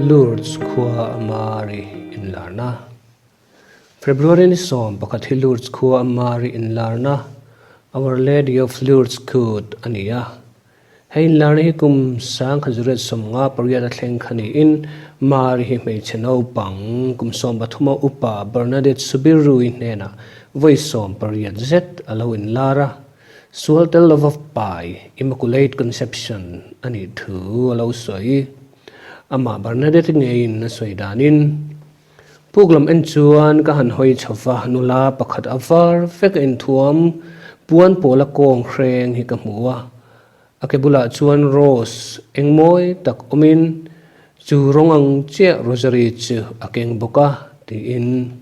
Lourdes khua a Mari inlarna. February ni 11 hi Lourdes khua a Mari inlarna, Our Lady of Lourdes Kut a ni a. Hei inlarna hi kum 1958 a thleng kha niin Mari hi hmeichhe naupang kum 13 a upa Bernadette Soubirous hnenah vawi 18 zet a lo inlar a. Sual tel lova pai, Immaculate Conception, a nih thu a lo sawi. Amah Bernadette ngeiin a sawi danin, Puk lam en chuan ka han hawi chho va, nula pakhat a var vek a inthuam, puan pawl a kawng hreng hi ka hmu a. A ke bulah chuan rose eng mawi tak awmin chu rawng ang chiah rosary chu a keng bawk a, tiin.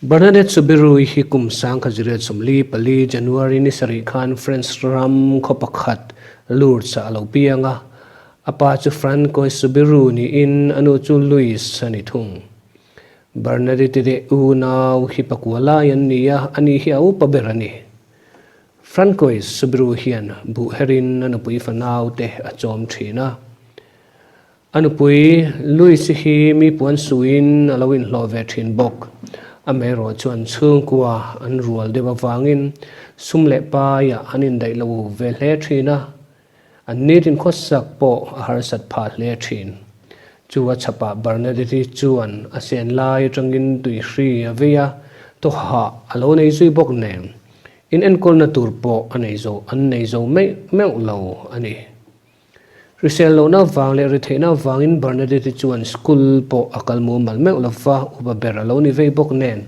Bernadette Soubirous hi kum 1944 January ni sarih khan France ram khaw pakhat Lourdes ah a lo piang a. A pa chu Francois Soubirous niin a nu chu Louise a ni thung. Bernadette leh unau hi pakua lai an ni a, ani hi a upa ber a ni. Francois Soubirous hian buh herin a nupui fanau te a chawm thin a. A nupui Louise hi mi puan suin a lo inhlawh ve thin bawk. Amaherawh chuan chhungkua an rual deuh avangin sum leh paiah an indaih lo ve hle thin a, an nitin khawsak pawh a harsat phah hle thin. Chu a chhapah Bernadette-i chuan a sen lai atangin tui hri a vei a, tawhah a lo nei zui bawk nen inenkawlna tur pawh a nei zo an nei zo meuh meuh lo a ni. Hrisel lohna vang leh ritheihna vangin Bernadette chuan school pawh a kal mumal meuh lova, upa ber a lo ni vei bawk nen.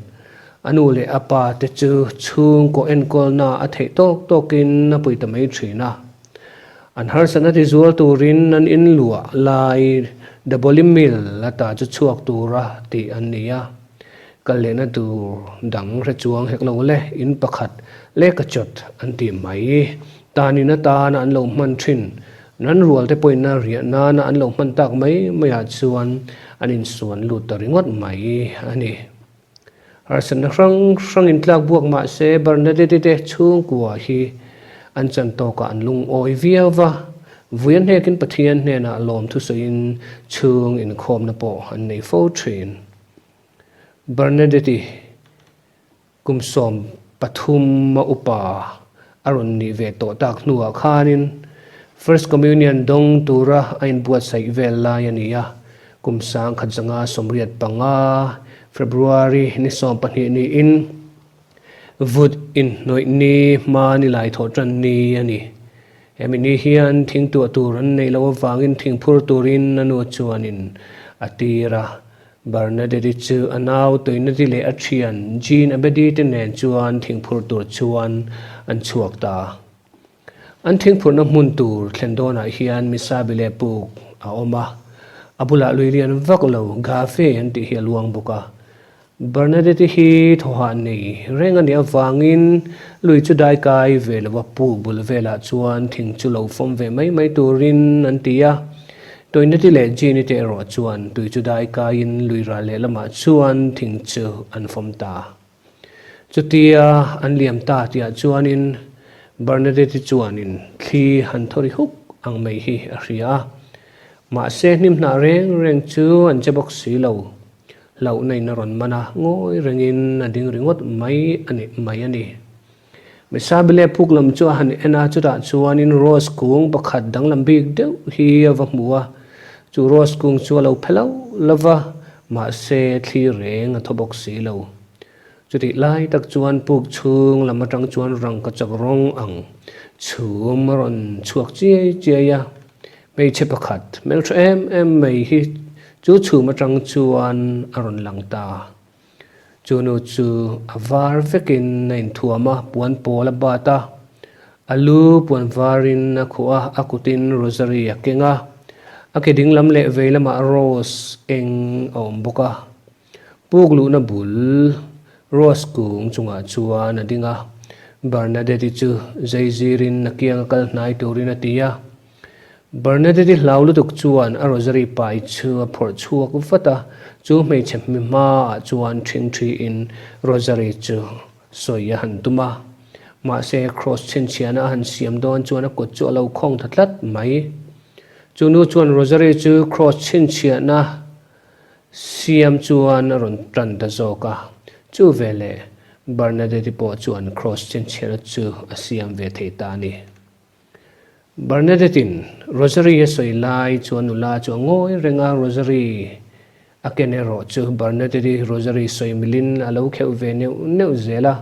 A nu leh a pa te chu chhungkaw enkawlna a theih tawk tawkin a pui ta mai thin a. An harsatna tizual turin an inluah lai Daboli Mill ata chu chhuak tura tih an ni a. Kal lehna tur dang hre chuang hek lo le, in pakhat lehkha chawt an ti mai. Tanin atana an lo hman thin, nan rual te pawhin a riah nana an lo hman tak mai maiah chuan an insuan lut ta ringawt mai a ni. Harsatna hrang hrang intlak buak mah se Bernadette te chhungkua hi an chan tawkah an lungawi viau va, vui a hnekin Pathian hnenah lawmthu sawiin chhung inkhawmna pawh an nei fo thin. Bernadette Kum 13 a upa a rawn nih ve tawh tak hnuah khanin First Communion dawng tura a inbuatsaih vel lai a ni a, kum 1985 February ni 12 niin vut inhnawih ni hma ni lai thawh tan ni a ni. Hemi ni hian thingtuah tur an neih loh avangin thingphur turin a nu chuanin a tir a. Bernadette chu a nau Toinati leh a thian Jean Abedi te nen chuan thingphur tur chuan an chhuak ta. An thingphurna hmun tur thlen dawnah hian Misabi leh puk a awm a, a bulah lui lian vak lo Gafe an tih hi a luang bawk a. Bernadette hi thawhah nei reng a nih avangin lui chu dai kai ve lo a puk bul velah chuan thing chu lo fawm ve mai mai turin an ti a. Toinati leh Jean-i te erawh chuan tui chu dai kaiin lui ral lehlamah chuan thing chu an fawm ta. Chutia an liam ta tihah chuanin Bernadette-i chuanin thli han thaw ri huk ang mai hi a hria a. Mahse hnim hnah reng reng chu an che bawk si lo. Hlauhna in a rawn man a, ngawi rengin a ding ringawt mai a ni mai a ni. Misabile puk lam chu a han en a, chutah chuanin rose kung pakhat danglam bik deuh hi a va hmu a. Chu rose kung chu a lo phe lo lo va, mahse thli reng a thaw bawk si lo. Chutih lai tak chuan puk chhung lam atang chuan rangka chak rawng ang chhum a rawn chhuak chiai chiai a. Hmeichhe pakhat hmeltha em em mai hi chu chhum atang chuan a rawn lang ta. Chu nu chu a var vekin a inthuam a, puan pawl a bat a, a lu puan varin a khuh a, a kutin rosary a keng a, a ke ding lam leh vei lamah rose eng a awm bawk a. Puk luhna bul rose kung chungah chuan a ding a, Bernadette-i chu zeizirin a kiang a kal hnai turin a ti a. Bernadette-i hlau lutuk chuan a rosary pai chu a phawrh chhuak vat a, chu hmeichhe hmi hmaah chuan ṭhingṭhiin rosary chu sawi a han tum a. Mahse, cross chhinchhiahna a han siam dawn chuan a kut chu a lo khawng ta tlat mai. Chu nu chuan Rosary chu Kraws chhinchhiahna siam chuan a rawn tan ta zawk a. Chu veleh Bernadette-i pawh chuan Kraws chhinchhiahna chu a siam ve thei ta a ni. Bernadette-in Rosary a sawi lai chuan nula chu a ngawi reng a, Rosary a ken erawh chu Bernadette-i Rosary sawi milin a lo kheuh ve neuh neuh zel a.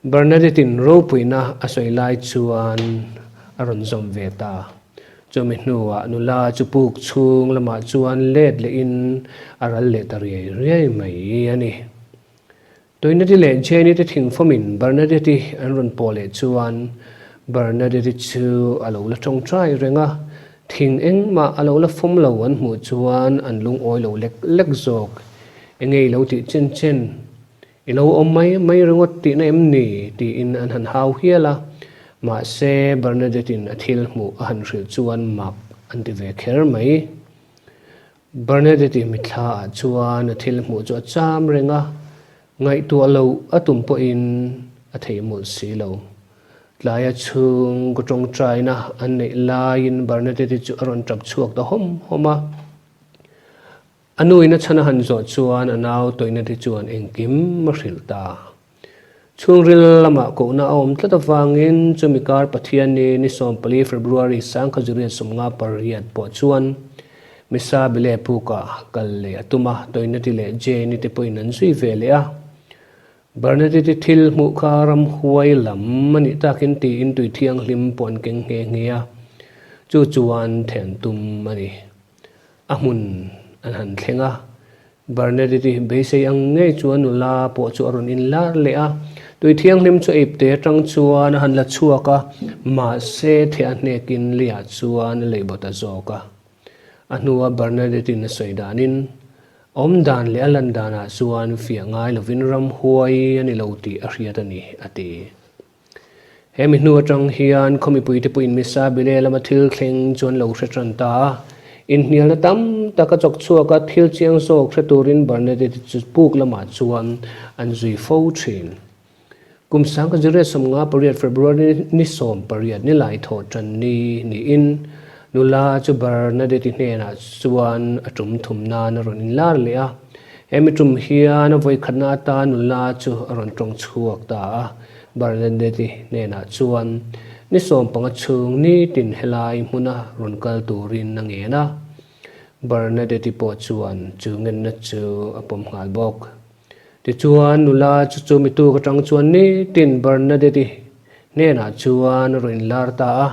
Bernadette-in ropuina a sawi lai chuan a rawn zawm ve ta. Chumi hnuah nula chu puk chhung lamah chuan let lehin a ral leh ta riai riai mai a ni. Toinati leh Jenny te thingfawmin Bernadette-i an rawn pawh leh chuan Bernadette-i chu a lo la tawngtai reng a, thing engmah a lo la fawm lo an hmuh chuan an lungawi lo lek lek zawk. Enge i lo tih chen chen? I lo awm mai mai ringawt tihna em ni? tiin an han hau hial a, mahse Bernadette-in a thil hmuh a han hrilh chuan mak an ti ve kher mai. Bernadette-i mitthla ah chuan a thil hmuh chu a cham reng a, ngaihtuah loh a tum pawhin a thei mawlh si lo. Tlaia chhung ka tawngtaina an neih laiin Bernadette-i chu a rawn tap chhuak ta hawm hawm a. A nuin a chhan a han zawh chuan a nau Toinate chuan engkim a hrilh ta. Chhungril lamah kohna a awm tlat avangin chumi kar Pathianni ni 14 February 1958 pawh chuan Misa Bile Puka kal leh a tum a, Toinati leh Jane-i te pawhin an zui ve leh a. Bernadette-i thil hmuh kha ramhuai lam a nih takin tiin tui thianghlim pawh an keng nghe nghe a, chu chuan then tum a ni. A hmun an han thleng a, Bernadette-i beisei ang ngei chuan nula pawh chu a rawn inlar leh a, tui thianghlim chu eipte atang chuan a han la chhuak a, mahse theh a hnekin leiah chuan a lei bawt a zawk a. A hnua Bernadette-in a sawi danin, awmdan leh a lan danah chuan fiah ngai lovin ramhuai a ni lo tih a hriat a ni, a ti. He mi hnu atang hian khaw mipuite pawhin Misa Bile lama thil thleng chu an lo hre tan ta a. Inhnialna tam tak a chawk chhuak a, thil chiang zawk hre turin Bernadette chu puk lamah chuan an zui fo thin. Kum 1958 February ni 18 nilai thawh tan ni niin nula chu Bernadette hnenah chuan a tum thum nan a rawn inlar leh a. He mi tum hian a vawikhatna atan nula chu a rawn tawng chhuak ta a. Bernadette-i hnenah chuan ni 15 chhung nitin helai hmuna rawn kal turin a ngen a. Bernadette-i pawh chuan chu ngenna chu a pawm nghal bawk. Tichuan nula chu chu mi tuk atang chuan nitin Bernadette-i hnenah chuan a rawn inlar ta a.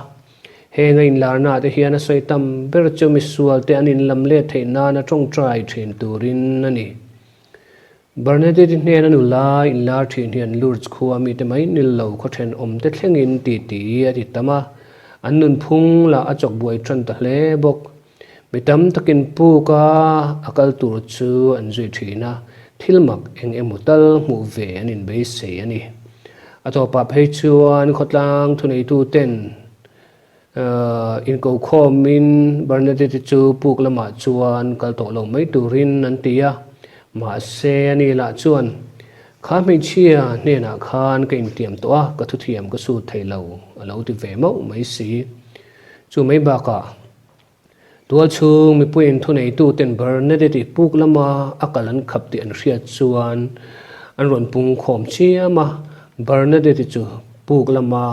Heng a inlarnaah te hian a sawi tam ber chu misualte an inlam let theih nana tawngtai thin turin a ni. Bernadette hnena nula inlar thin hian Lourdes khua mite mai nil lo khaw thenawm te thlengin titi a ti tam a, an nunphung lah a chawk buai tan ta hle bawk. Mi tam takin puk a a kal tur chu an zui thin a, thil mak eng emaw tal hmuh ve an inbeisei a ni. A tawpah phei chuan khawtlang thuneituten Inkokhawmin Bernadette chu puk lamah chuan kal tawh lo mai turin an ti a, mahse ani lah chuan, Kha hmeichhia hnenah khan ka intiam tawh a, ka thuthiam ka sut thei lo, a lo ti ve mauh mai si. Chu mai bakah tualchhung mipuiin thuneituten Bernadette puk lama a kal an khap tih an hriat chuan an rawn pung khawm chiam a, Bernadette chu puk lama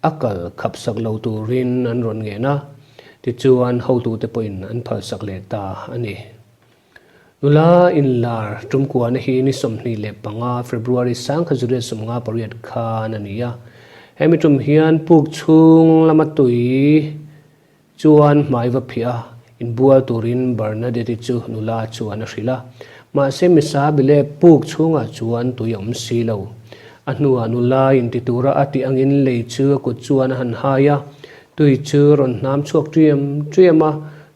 A kal khap sak lo turin an rawn ngen a, tichuan hotute pawhin an phal sak leh ta a ni. Nula inlar tumkuana hi ni 25 February 1958 khan a ni a, hemi tum hian puk chhung lama tui Chuan hmai va phiah a, inbual turin Bernadette-i chu nula chuan a hrilh a. Mahse Misa bile puk chhungah chuan tui a awm si lo. A hnuah nula inti tura a tih angin lei chu a kut chuan a han hai a, tui chu a rawn hnam chhuak ṭiam ṭiam a,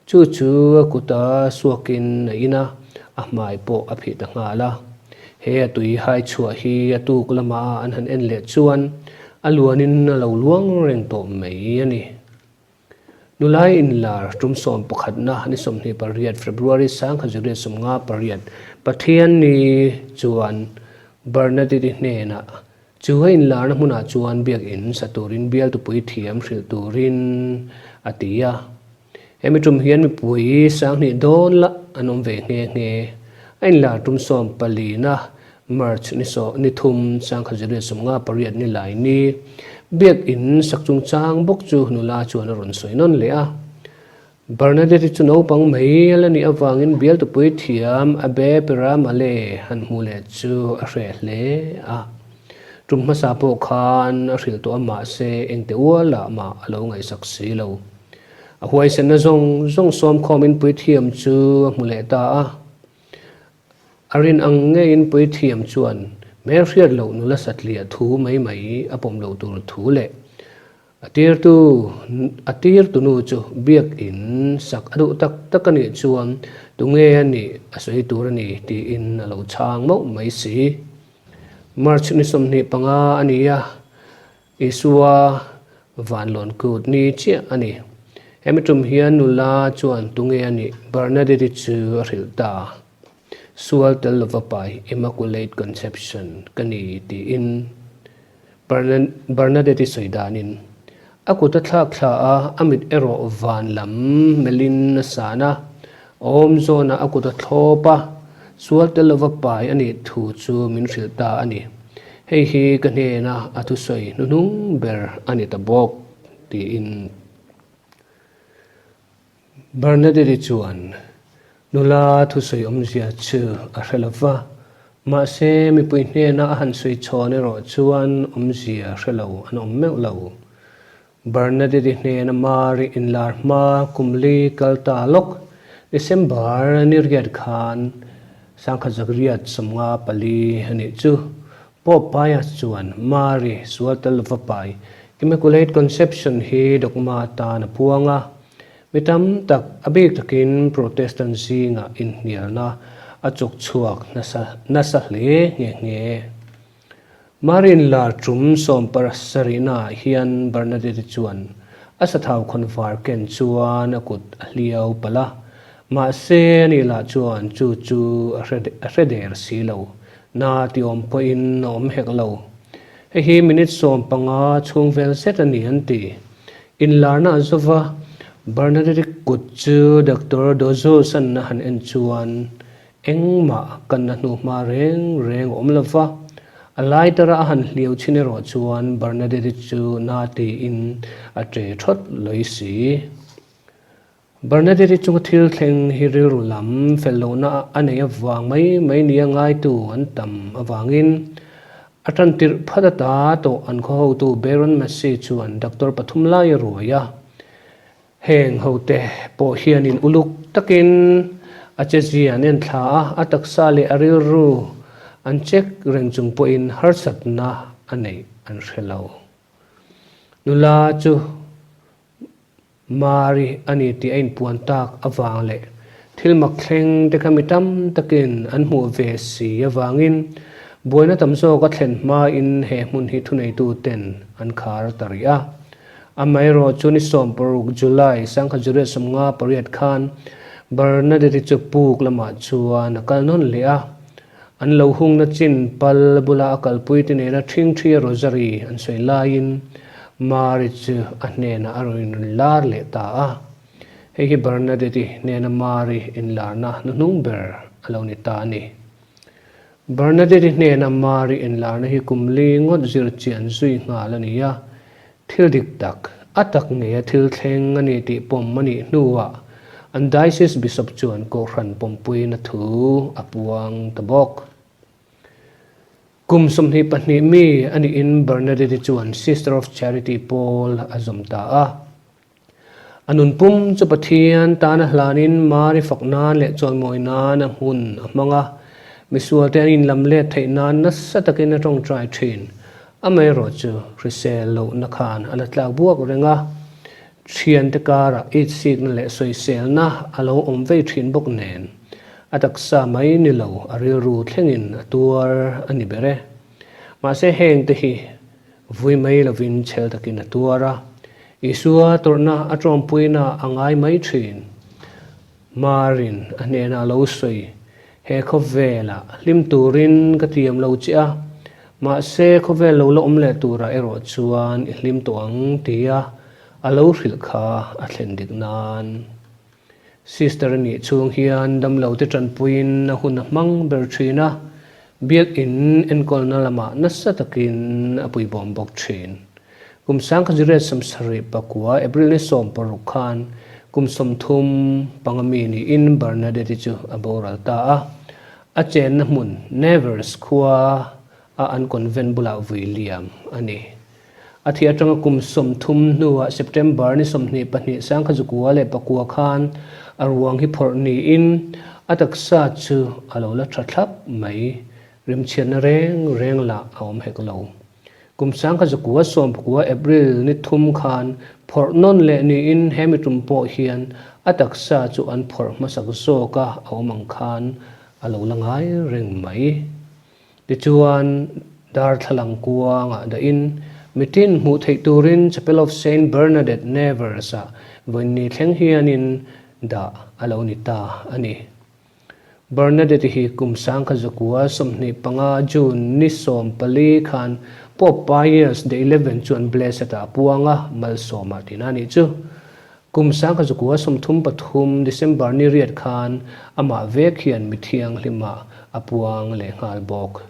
chu chu a kuta suakin a in a, a hmai pawh a phih ta nghal a. He a tui hai chhuah hi a tuk lama an han en leh chuan a luanin a lo luang reng tawh mai a ni. Nulai inlar tum 11na ni 28 February 1958 Pathianni chuan Bernadette-i hnenah chu a inlarna hmunah chuan biakinn sa turin bialtupui thiam hrilh turin a ti a. Hemi tum hian mipui 2000 dawn lah an awm ve nghe nghe. A inlar tum sawmpalina March ni sawh ni thum 1958 ni lai ni Biakin sak chungchang bawk chu nula chuan a rawn sawi nawn leh a. Bernadette chu naupang mai a la nih avangin bialtupui thiam Abe Piramale han hmuh leh chu a hreh hle a. Tum hmasa pawh khan a hrilh tawh a mahse engte ualah mah a lo ngaihsak si lo. A huaisenna zawng zawng sawmkhawmin puithiam chu a hmu leh ta a. A rin ang ngeiin puithiam chuan hmelhriat loh nula satliah thu mai mai a pawm loh tur thu leh a tirtu a tirtunu chu biakin sak a duh tak tak a nih chuan tunge a nih a sawi tur a ni tiin a lo chhang mauh mai si. March ni 25 a ni a. Isua vanlawn kut ni chiah a ni. Hemi tum hian nula chuan tunge a nih Bernadette chu a hrilh ta. Sual tel lova pai, Immaculate Conception, ka ni tiin Bernadette sawi danin a kut a thlak thla a, a mit erawh van lam melhin a san a, awm zawnah a kut a thlawp a, sual tel lova pai a nih thu chu min hrilh ta a ni. Hei hi ka hnena a thusawi hnuhnung ber a ni ta bawk, tiin Bernadette chuan nula thusawi awmzia chu a hre lo va, mahse mipui hnena a han sawi chhawn erawh chuan awmzia hre lo an awm meuh lo. Bernadette hnena Mari inlar hma kum li kal ta lawk December ni riat khan 1954 a nih chu. Pope Pius chuan Mari sual tel lova pai Immaculate Conception hi dogma atan a puang a. Mi tam tak, a bik takin Protestant zingah inhnialna a chawk chhuak nasa hle nghe nghe. Marin lar tum 77naah hian Bernadette chuan a sathau khawnvar ken chuan a kut a hliau palh a, mahse ani lah chuan chu chu a hre der si lo, na ti awm pawhin a awm hek lo. Hei hi minute 15 chhung vel zet a ni an ti. Inlarna a zova Bernadette kut chu Doctor Dozos-a'n a han en chuan Engmah kan la hnuhma reng reng a awm lo va, a lighter-a a han hliau chhin erawh chuan Bernadette chu na tiin a ṭe ṭhawt lawi si. Bernadette chunga thil thleng hi rilru lam fel lohna a nei avang mai mai nia ngaitu an tam avangin a ṭan tirh phat ata tawh an khaw hotu Baron Massey chuan doctor pathum lai a ruai a. Heng hote pawh hianin uluk takin a chezia an en thla a, a taksa leh a rilru an check reng chung pawhin harsatna a neih an hre lo. Nula chu Mari a ni tih a inpuan tak avang leh thil mak thleng te kha mi tam takin an hmuh ve si avangin buaina tam zawk a thlen hmain he hmun hi thuneituten an khar ta rih a. Amaherawh chu ni 16 July 1958 khan Bernadette chu puk lamah chuan a kal nawn leh a, an lo hungna chin pal bula a kalpui te nena ṭhingṭhi rosary an sawi laiin Mari chu a hnenah a rawn inlar leh ta a. Hei hi Bernadette hnena Mari inlarna hnuhnung ber a lo ni ta a ni. Bernadette hnena Mari inlarna hi kum li ngawt zir chian zui nghal a ni a, thil dik tak, a tak ngeia thil thleng a ni tih pawm a nih hnuah an Diocese Bishop chuan Kohhran pawmpuina thu a puang ta bawk. Kum 22 mi a nihin Bernadette chuan Sister of Charity pawl a zawm ta a. A nun pum chu Pathian tana hlanin Mari fak nan leh chawimawi nan a hmun a hmang a, misualte an inlam let theih nan nasa takin a tawngtai thin. Amaherawh chu hrisel lohna khan a la tlak buak reng a, thiante karah itsikna leh sawiselna a lo awm vei thin bawk nen, a taksa mai ni lo a rilru thlengin a tuar a ni ber e. Mahse hengte hi Vui mai lovin chhel takin a tuar a, Isua tawrhna a tawmpuina a ngai mai thin. Marin a hnenah a lo sawi, He khawvelah hlim turin ka tiam lo che a, mahse khawvel lo la awm leh turah erawh chuan i hlim tawh ang tia a lo hrilh kha a thlen dik nan. Sister a nih chhung hian damlote tanpuiin a hun a hmang ber thin a, Biak In enkawlna lamah nasa takin a puibawm bawk thin. Kum sangkhaziret sawmsarih pakua April ni 16 khan kum 35 mi niin Bernadette-i chu a boral ta a. A chenna hmun Nevers khua a an convent bulah vui liam a ni. A thih atanga kum 30 hnuah September ni 22 1904 khan a ruang hi phawrh niin a taksa chu a lo la tha thlap mai. Rimchhiatna reng reng lah a awm hek lo. Kum 1919 April ni thum khan phawrh nawn leh niin he mi tum pawh hian a taksa chu an phawrh hmasak zawk a a awm ang khan a lo la ngai reng mai. Tichuan, darthlalang kuangah dahin mitin hmuh theih turin Chapel of Saint Bernadette Nevers-ah vawiinni thleng hianin dah a lo ni ta a ni. Bernadette hi kum 1925 June ni 14 khan Pope Pius the Eleventh chuan Blessed-ah a puang a, malsawmah tihna a nih chu. Kum 1933 December ni riat khan amah vek hian mi thianghlimah a puang leh nghal bawk.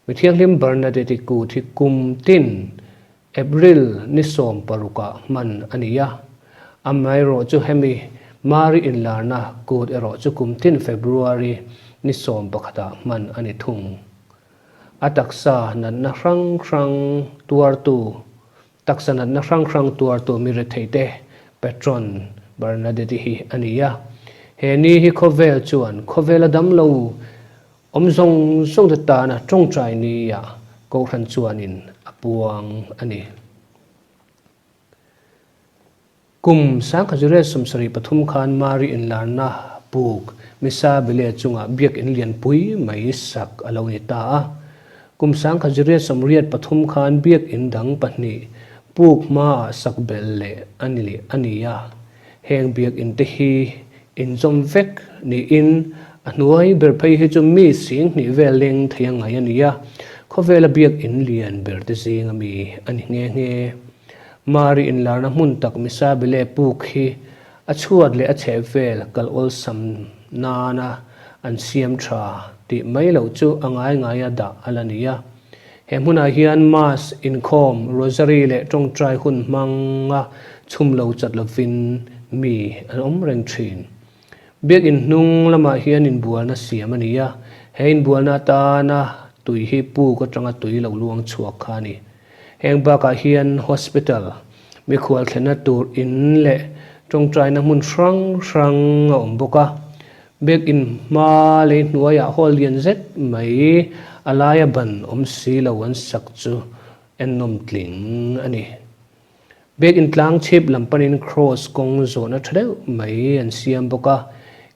Mi thianghlim Bernadette-i kut hi kum tin April ni 16 ah hman a ni a. Amaherawh chu hemi Mari inlarna kut erawh chu kum tin February ni 11 ah hman a ni thung. A taksa natna hrang hrang tuartu Taksa natna hrang hrang tuartu mi retheite Patron Bernadette hi a ni a. He ni hi khawvel chuan khawvela damlo awm zawng zawng te tana tawngtai nia Kohhran chuanin a puang a ni. Kum 1973 khan Mari inlarna puk Misa Bile chungah biakinn lianpui mai sak a lo ni ta a. Kum 1983 khan biakinn dang pahnih puk hmaah sak belh leh a ni a ni a. Heng biakinn te hi inzawm vek niin a hnuai ber phei hi chu mi 2000 vel leng thei a ngai a ni a. Khawvela biakinn lian ber te zinga mi a ni nghe nghe. Mari inlarna hmun tak Misabile puk hi a chhuat leh a chhehvel kal awlsam nana an siam tha tih mai loh chu a ngai ngaia dah a la ni a. He hmunah hian Mass, inkhawm, Rosary leh tawngtai hun hmanga chhum lo chat lovin mi an awm reng thin. Biakinn hnung lamah hian inbualna siam a ni a, he inbualna atana tui hi puk atanga tui lo luang chhuak kha a ni. Heng bakah hian hospital, mikhual thlenna tur in leh tawngtaina hmun hrang hrang a awm bawk a. Biakinn hma lei hnuaiah hall lian zet mai a laia ban awm si lo an sak chu ennawm tling a ni. Biakinn tlang chhip lam panin kraws kawng zawhna tha deuh mai an siam bawk a.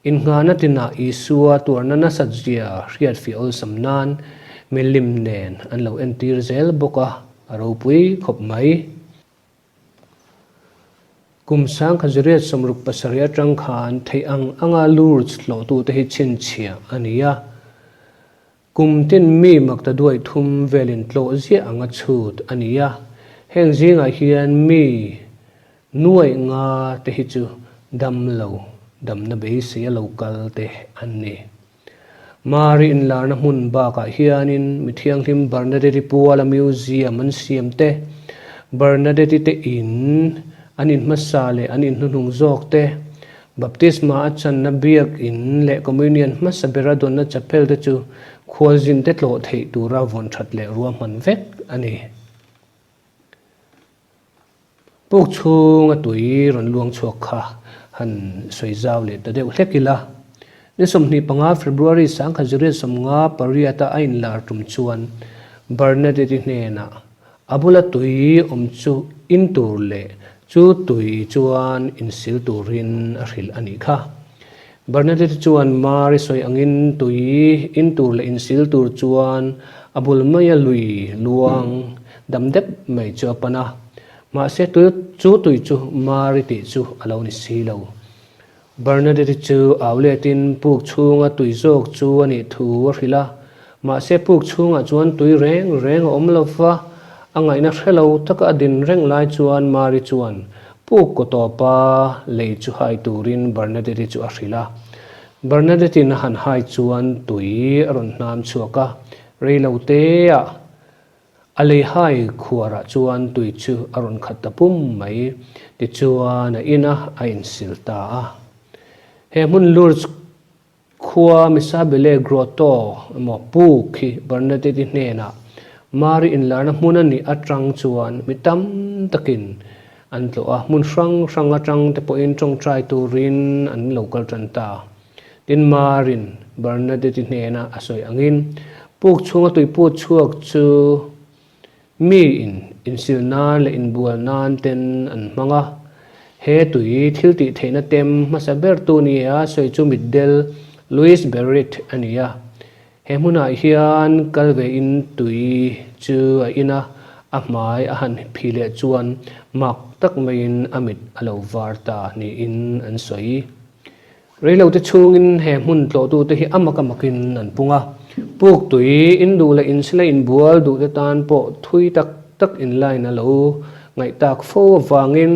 Innghahna tinah Isua tuarna nasat zia hriatfiah awlsam nan milim nen an lo entir zel bawk a, a ropui khawp mai. Kum 1967 atang khan theih ang anga Lourdes tlawhtute hi chhinchhiah a ni a. Kum tin mi makta duai thum velin tlawh ziah anga chhut a ni a, heng zingah hian mi nuaih nga te hi chu dam lo, damna beisei a lo kal te an ni. Mari inlarna hmun bakah hianin mi thianghlim Bernadette-i puala museum an siam te, Bernadette-i te in, an in hmasa leh an in hnuhnung zawk te, Baptisma a channa biak in leh Communion hmasa bera dawnna chapel te chu khualzin te tlawh theih tura vawn that leh ruahman vek a ni. Puk chhunga tui rawn luang chhuak kha han sawi zau leh ta deuh hlek ila. Ni 25 February 1958 a inlar tum chuan Bernadette-i hnenah A bula tui awm chu in tur leh chu tui chuan insil turin a hrilh a nih kha. Bernadette chuan Mari sawi angin tui in tur leh insil tur chuan a bul maia lui luang dam dep mai chu a pan a. Mahse chu tui chu Mari tih chu a lo ni si lo. Bernadette chu au letin puk chhunga tui zawk chu a nih thu a hrilh a, mahse puk chhungah chuan tui reng reng a awm lo va, a ngaihna hre lo taka a din reng lai chuan Mari chuan Puk kaw tawpa lei chu hai turin Bernadette-i chu a hrilh a. Bernadette-in a han hai chuan tui a rawn hnam chhuak a, rei lo teah a lei hai khuarah chuan tui chu a rawn khat ta pum mai. Tichuan a in a, a insil ta a. He hmun Lourdes Khua Misabele Grotto emaw Puk hi Bernadette-i hnenah Mari inlarna hmun a nih atang chuan mi tam takin an tlawh a, hmun hrang hrang atang te pawhin tawngtai turin an lo kal tan ta. Tin, Marin Bernadette-i hnena a sawi angin puk chhunga tuiput chhuak chu Miin insil nan leh inbual nan ten an hmang a, he tui thil tih theihna tem hmasa bertu nia sawi chu mitdel Louis Berrit a ni a. He hmunah hian kal vein tui chu a in a, a hmai a han phi leh chuan mak tak maiin a mit a lo var ta niin an sawi. Reilote chhungin he hmun tlawhtute hi a mak a makin an pung a. Puk tui, in duh leh insila inbual duhte tan pawh thui tak tak inline a lo ngaih tak fo avangin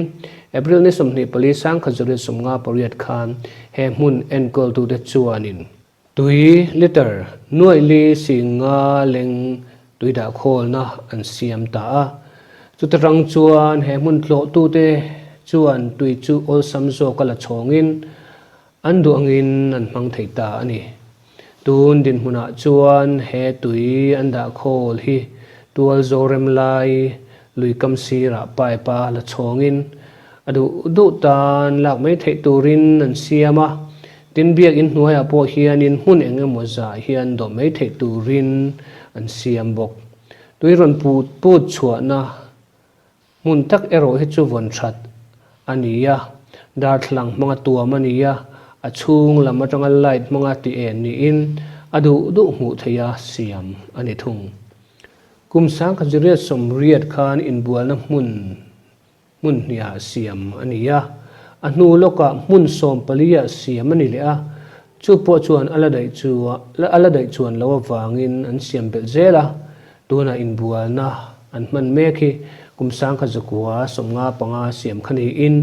April ni 24 1958 khan he hmun enkawltute chuanin tui litre nuaih li singa leng tui dahkhawlna an siam ta a. Chuta rang chuan he hmun tlawhtute chuan tui chu awlsam zawka la chhawngin an duh angin an hmang thei ta a ni. Tun dinhmunah chuan he tui an dahkhawl hi tual Zorem lai lui kam sirah pipe a la chhawngin a duh duh tan lak mai theih turin an siam a. Tin, biakinn hnuaiah pawh hianin hmun eng emaw zah hian dawh mai theih turin an siam bawk. Tui rawn put put chhuahna hmun tak erawh hi chu vawn that a ni a, darthlalang hmanga tuam a ni a, a chhung lam atanga light hmanga ti en niin a duh duh hmuh theiha siam a ni thung. Kum 1980 khan inbualna hmun Hmun hnihah siam a ni a, a hnu lawkah hmun 14 ah siam a ni leh a, chu pawh chuan a la daih chu a la daih chuan lo avangin an siam belh zel a, tunah inbualna an hman mek hi kum 1995 siam kha niin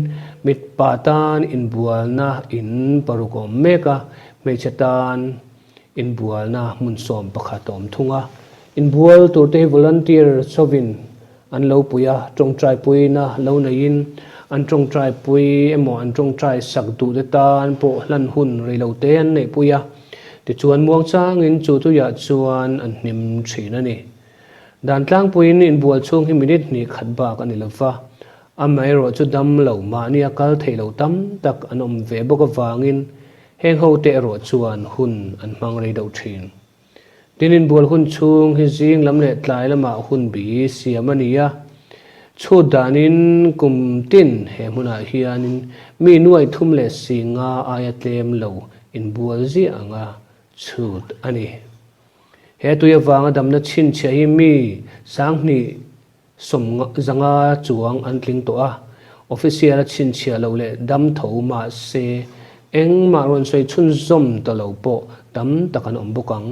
mitpa tan inbualna in paruk a awm mek a, hmeichhe tan Inbualna hmun 11 a awm thung a, inbual turte hi volunteer chhovin an lo pui a, tawngtaipuina lo neiin an tawngtaipui emaw an tawngtai sak duhte tan pawh hlan hun reilote an neihpui a, tichuan muangchangin chu tuiah chuan an hnim thin a ni. Dan tlangpuiin inbual chhung hi minute hnih khat bak a ni lova, amaherawh chu dam lo mahnia kal theih lo tam tak an awm ve bawk avangin Heng hote erawh chuan hun an hmang rei deuh thin. Tin, inbual hun chhung hi zing lam leh tlai lamah hun bi siam a ni a. Chhut danin kum tin he hmunah hianin mi nuai thum leh si nga aia tlem lo inbual ziah anga chhut a ni. He tui avanga damna chhinchhiah hi mi 2000 100 chuang an tling tawh a, official a chhinchhiah loh leh dam tho mah se engmah rawn sawi chhunzawm ta lo pawh tam tak an awm bawk ang.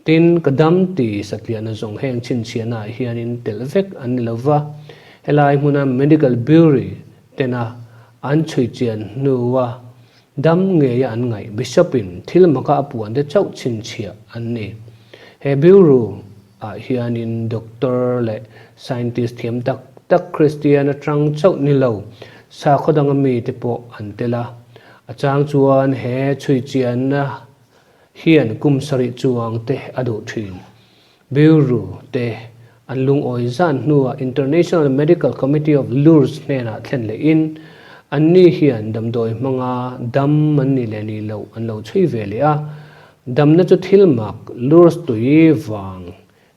Tin, ka dam ti satliahna zawng heng chhinchhiahnaah hianin telh vek an ni lo va, helai hmuna Medical Bureau tena an chhui chian hnua dam ngeia an ngaih Bishop-in thil maka a puante chauh chhinchhiah an ni. He Bureau ah hianin doctor leh scientist thiam tak tak Kristian atang chauh ni lo sakhaw danga mite pawh an tel a. A chang chuan he chhuichianna hian kum sarih chuang te a duh thin. Bureau te an lungawi zan hnuah International Medical Committee of Lourdes hnenah thlen lehin anni hian damdawi hmanga dam an ni leh ni loh an lo chhui ve leh a. Damna chu thil mak Lourdes tui vang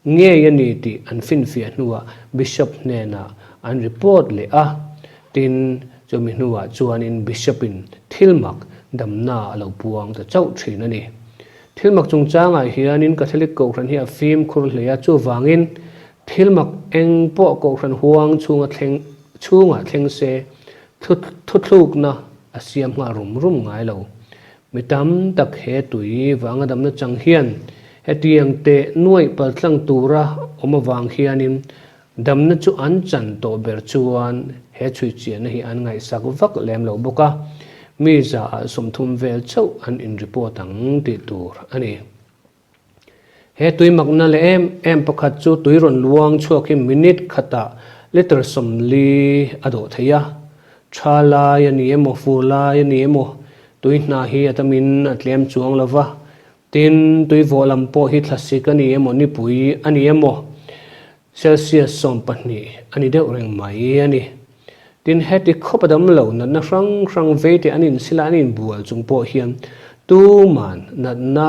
ngei a ni tih an finfiah hnuah Bishop hnenah an report leh a, tin, chumi hnuah chuanin Bishop-in thil mak damna a lo puang ta chauh thin a ni. Thil mak chungchangah hianin Catholic Kohhran hi a fimkhur hle a, chuvangin thil mak eng pawh Kohhran huang chhunga thleng chhungah thleng se thuthlukna a siam nghal rum rum ngai lo. Mi tam tak he tui vanga damna chang hian hetiang teh nuaih paltlang tura awm avang hianin Damna chu an chan tawh ber chuan he chhuichianna hi an ngaihsak vak lem lo bawk a, mi zaah 30 vel chauh an in report ang tih tur a ni. He tui makna leh em em pakhat chu tui rawn luang chhuak hi minute khatah litre 40 a dawh thei a. Tha lai a ni emaw, fur lai a ni emaw, tui hna hi a tamin a tlem chuang lo va. Tin, tui vawh lam pawh hi thlasik a ni emaw, nipui a ni emaw, Celsius 12 a ni deuh reng mai a ni. Tin, heti khawp a dam lo natna hrang hrang vei te an insila an inbual chung pawh hian tuman natna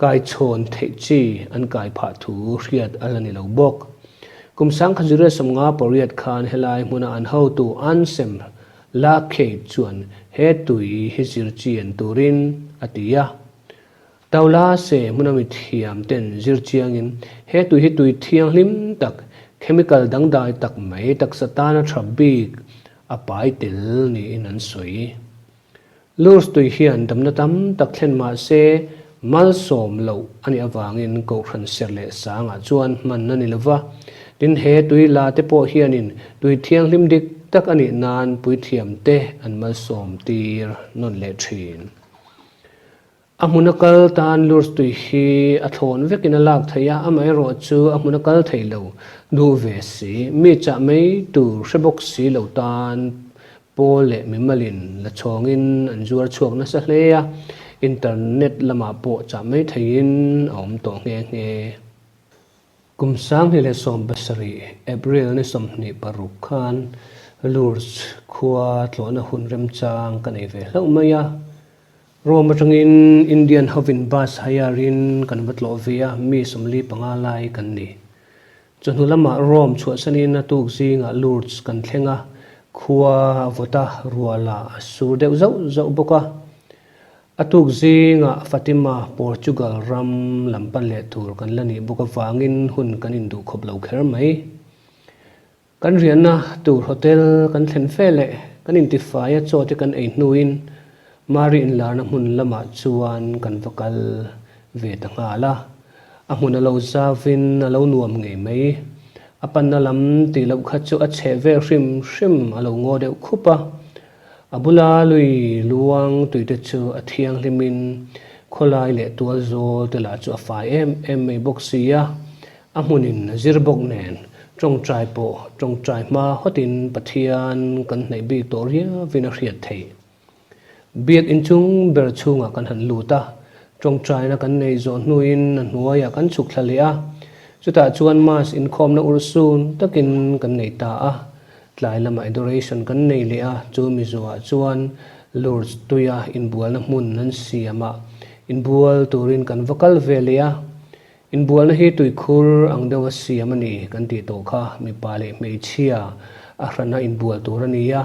kaichhawn theih chi an kai phah thu hriat a la ni lo bawk. Kum 1958 khan helai hmuna an hotu Ansem Lakhei chuan he tui hi zir chian turin a ti a. Taula se hmuna mi thiam ten zir chiangin he tui hi tui thianghlim tak, chemical dangdai tak mai taksa tana tha bik a pai tel niin an sawi. Lourdes tui hian damna tam tak thlen mah se malsawm loh a nih avangin Kohhran ser leh sangah chuan hman a ni lova. Tin he tui la te pawh hianin tui thianghlim dik tak a nih nan puithiam te an malsawm tir nawn leh thin. A hmun a kal tan Lourdes tui hi a thlawn vekin a lak theih a, amaherawh chu a hmun a kal thei lo duh ve si. Mi chah mai tur hre bawk si lo tan pawl leh mimalin la chhawngin an zuar chhuak nasa hle a, internet lamah pawh chah mai theihin a awm tawh nghe nghe. Kum 2017 April ni 26 khan Lourdes khua tlawhna hun remchang ka nei ve hlauh mai a. Rome atangin Indian hovin bus hire-in kan va tlawh ve a, mi 45 lai kan ni. Chawhnu lamah Rome chhuahsanin a tuk zingah Lourdes kan thleng a, khua a vawt a, rualah a sur deuh zauh zauh bawk a. A tuk zingah Fatima, Portugal ram lam pan leh tur kan la nih bawk avangin hun kan induhkhawp lo kher mai. Kan riahna tur hotel kan thlen fe leh kan intifai a chaw te kan ei hnuin Mari inlarna hmun lamah chuan kan va kal ve ta nghal a. A hmun a lo zavin a lo nuam ngei mai. A panna lam tih loh kha chu a chheh vel hrim hrim a lo ngaw deuh khup a. A bula lui luang tuite chu a thianghlimin khawlai leh tual zawl te lah chu a fai em em mai bawk si a. A hmunin a zir bawk nen tawngtai pawh tawngtai hma hawtin Pathian kan hnaih bik tawh riauin a hriat theih. Biak inchung ber chhungah kan han lut a, tawngtaina kan neih zawh hnuin a hnuaiah kan chhuk thla leh a, chutah chuan Mass inkhawmna urhsun takin kan nei ta a, tlai lamah adoration kan nei leh a, chu mizuah chuan Lourdes tuia inbualna hmun an siamah inbual turin kan va kal ve leh a. Inbualna hi tuikhur ang deuha siam a ni kan tih tawh kha mipa leh hmeichhia a hrana inbual tur a ni a.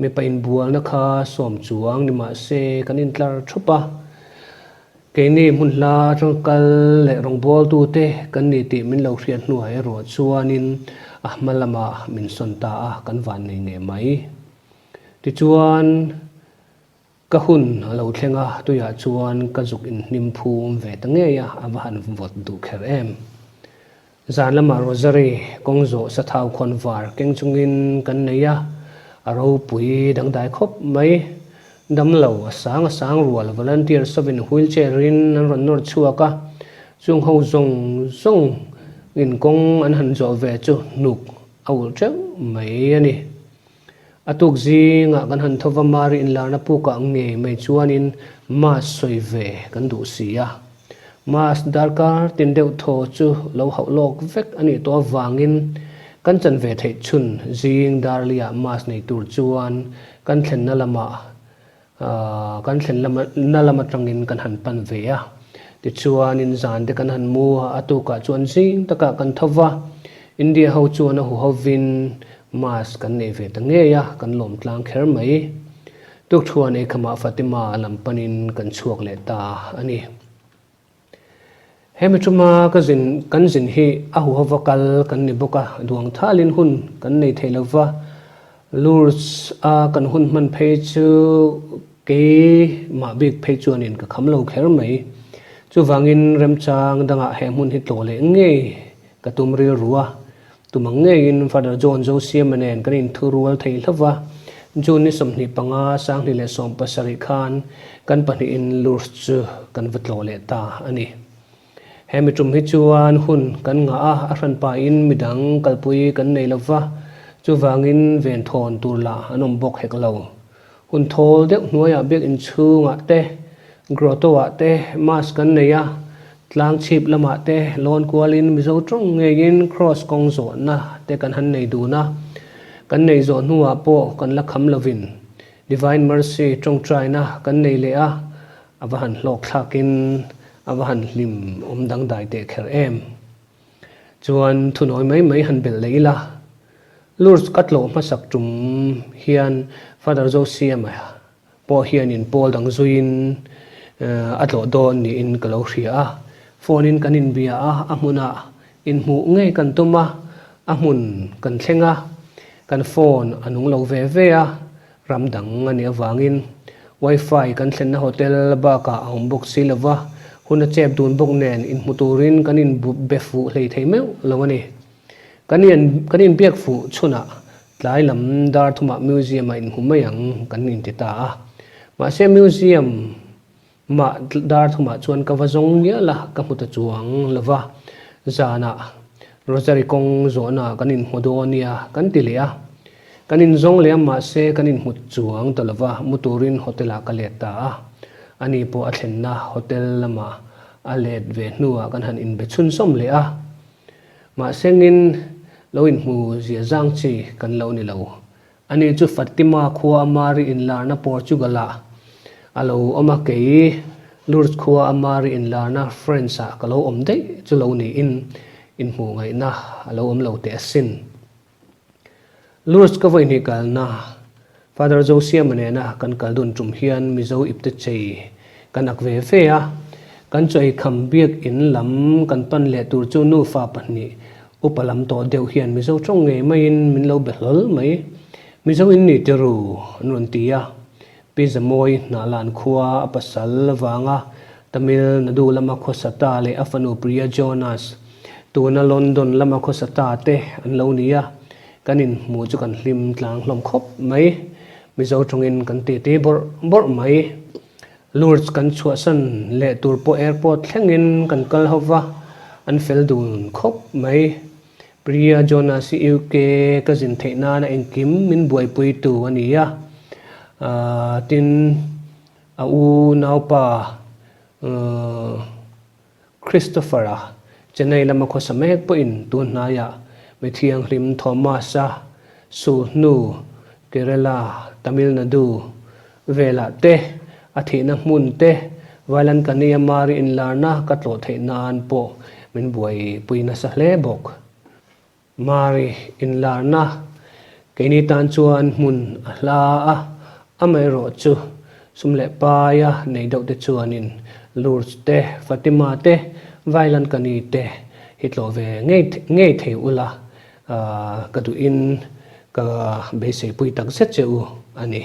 Mipa inbualna kha sawm chuang ni mah se kan intlar thup a. Keini hmun hla atang kal leh rawngbawltute kan ni tih min lo hriat hnuah erawh chuanin a hma lamah min sawn ta a, kan vannei ngei mai. Tichuan. Ka hun a lo thleng a, tuiah chuan ka zuk inhnim phum ve ta ngei a, a va han vawt duh kher em. Zan lamah Rosary kawng zawh sathau khawn var keng chungin kan nei a, a ropui dangdai khawp mai. Damlo a sang a sang rual volunteer sawin wheelchair in an rawn nawr chhuak a, chung ho zawng zawng in kawng an han zawh ve chu hnuk a ulh teuh mai a ni. A tuk zingah kan han tho va, Mari inlarna pukah ngei mai chuanin Mass sawi ve kan duh si a. Mass darkar tin deuh thaw chu lo hauh lawk vek a nih tawh avangin kan chan ve theih chhun zing darliah Mass nei tur chuan kan thlenna lamah Kan thlen lama na lam atangin kan han pan ve a, tichuanin zan te kan han mu a, a tukah chuan zing takah kan tho va, India ho chuan a huhovin mass kan nei ve ta ngei a, kan lawm tlang kher mai. Tukthuan eikhamah Fatima lam panin kan chhuak leh ta a ni. Hemi tuma ka zin kan zin hi a huhova kal kan ni bawk a, duang thalin hun kan nei thei lova, Lourdes a kan hun hman phei chu keimah bik phei chuanin ka kham lo kher mai. Chuvangin remchang dangah he hmun hi tlawh leh ngei ka tum rilru a. Tumang ngeiin Father John Zosiama nen kan inthurual thei hlauh va, June ni 25, 2017 khan kan pahnihin Lourdes chu kan va tlawh leh ta a ni. He mi tum hi chuan hun kan ngah a, a hranpain midang kalpui kan nei lo va, chuvangin venthawn tur lah an awm bawk hek lo. Hun thawl deuh hnuaiah biakinn chhungah te, grotto ah te mass kan nei a, tlang chhip lamah te lawn kualin Mizo tawng ngeiin cross kawng zawhna te kan han nei dun a. Kan nei zawh hnuah pawh kan la kham lovin Divine Mercy tawngtaina kan nei leh a, a va han hlawk thlakin a va han hlim awm dangdai teh kher em. Chuan thunawi mai mai han belh leh ila, Lourdes ka tlawh hmasak tum hian Father Zosiama pawh hianin pawl dang zuiin a tlawh dawn niin ka lo hria a. Phone in kan inbia a, a hmunah inhmuh ngei kan tum a, a hmun kan thleng a, kan phone a nung lo ve ve a, Ram dang a nih avangin Wi-Fi kan thlenna hotel bakah a awm bawk si lova, hun a chep dun bawk nen inhmu turin kan inbe fuh hlei thei meuh lo a ni. Kan kan inbiak fuh chhunah tlai lam dar thumah museum-ah inhmu mai ang kan inti ta a. Mahse museum Mah dar thumah chuan ka va zawng ngial a, ka hmu ta chuang lo va. Zanah Rosary kawng zawhnaah kan inhmu dawn nia kan ti leh a. Kan inzawng leh a mahse kan inhmu chuang ta lo va, mu turin hotel-ah ka let ta a. Ani pawh a thlenna hotel lamah a let ve hnuah kan han inbe chhunzawm leh a. Mahsengin lo inhmu zia zang chi kan lo ni lo. Ani chu Fatima khua a Mari inlarna Portugal-ah a lo awm a, kei Lourdes khua a Mari inlarna France-ah ka lo awm daih chu lo niin inhmuh ngaihna a lo awm lo teh asin. Lourdes ka vawihnih kalna Father Zosiama nena kan kal dun tum hian Mizo ipte chei kan ak ve ve a, kan chaw eikham biak in lam kan pan leh tur chu nufa pahnih Upa lam tawh deuh hian Mizo tawng ngei maiin min lo be hlawl mai. Mizo in ni tiru an rawn ti a. Pi Zamawi Hnahlan khua a pasal avanga Tamil Nadu lama khawsa ta leh a fanu Priya Jonas tuna London lama khawsa ta te an lo ni a. Kan inhmu chu kan hlim tlang hlawm khawp mai. Mizo tawngin kan titi bawrh bawrh mai. Lourdes kan chhuahsan leh tur pawh airport thlengin kan kal ho va, an fel dun khawp mai. Priya Jonas hi UK ka zin theih nana engkim min buaipuitu a ni a, tin a u naupa Christopher-a Chennai lama khawsa mek pawhin tun hnaiah mi thianghlim Thomas-a sulhnu Kerala, Tamil Nadu velah te, a thihna hmun te, Vailankani-a Mari inlarna ka tlawh theih nan pawh min buaipui nasa hle bawk. Mari inlarna keini tan chuan hmun a hla a, amaherawh chu sum leh paia nei deuh te chuanin Lourdes te, Fatima te, Vailankani te hi tlawh ve ngei ngei thei ula ka duhin ka beiseipui tak zet che u a ni.